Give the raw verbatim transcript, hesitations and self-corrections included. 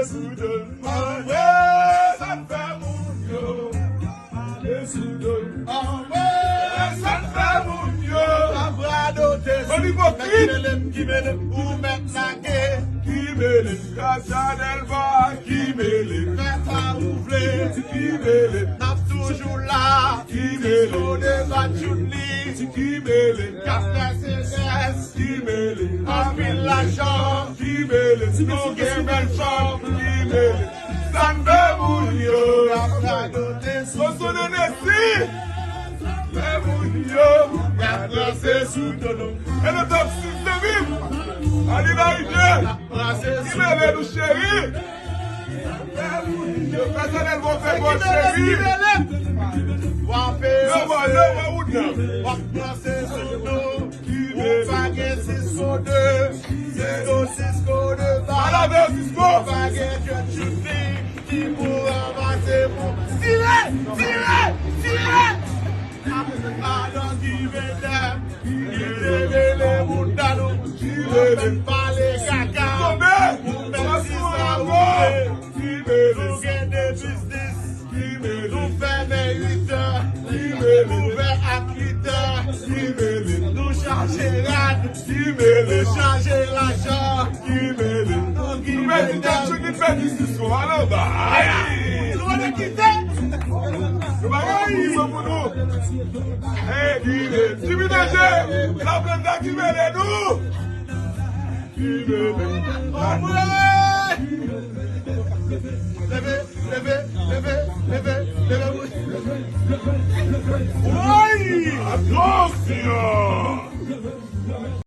Sou do m. Anmwe, sa n fè moun yo. Pale sou do m. Anmwe, sa n fè moun yo. Ap radote sou. Bann ipokrit. Kimele m, kimele m, ou mèt lage. Kimele m, Casa Delva, kimele m. Fè sa ou vle. Kimele m. N ap toujou la. Kimele m. Sisko de Batchouli. Kimele m. Kafè Seyès. Kimele m. Anpil lajan. Kimele m. Nou gen bèl fanm. Kimele m. Sa n fè moun yo. Y ap radote sou. Soso Nenesi. Fè moun yo. Y ap ranse sou do nou. E nou top six de viv. Alina Ide. Kimele nou cheri. Fè moun yo. Pèsonèl bon fè bon cheri. W ap ranse sou nou. Ou pa gen Sisko de, Sisko, Sisko de ba. Ala vè Sisko. Ou pa gen jèn tchoutli ki pou ranmase pou. Tire! Tire! Tire! Adan ki vede, ki te rele moun dan nou. Tire! Pale kaka. Ou fè si sa ou vle. Nou gen de biznis. Nou fèmen uit è, nou ouvè ak uit è, nou chaje rad, nou chaje lajan, nou pèdi tèt chou, nou pèdi sisyon, alò ba. Nou pa gen kite. Nou pa gen kite pou nou. Hey, Jimmy Danje, la planta ki mele nou. Leve, leve.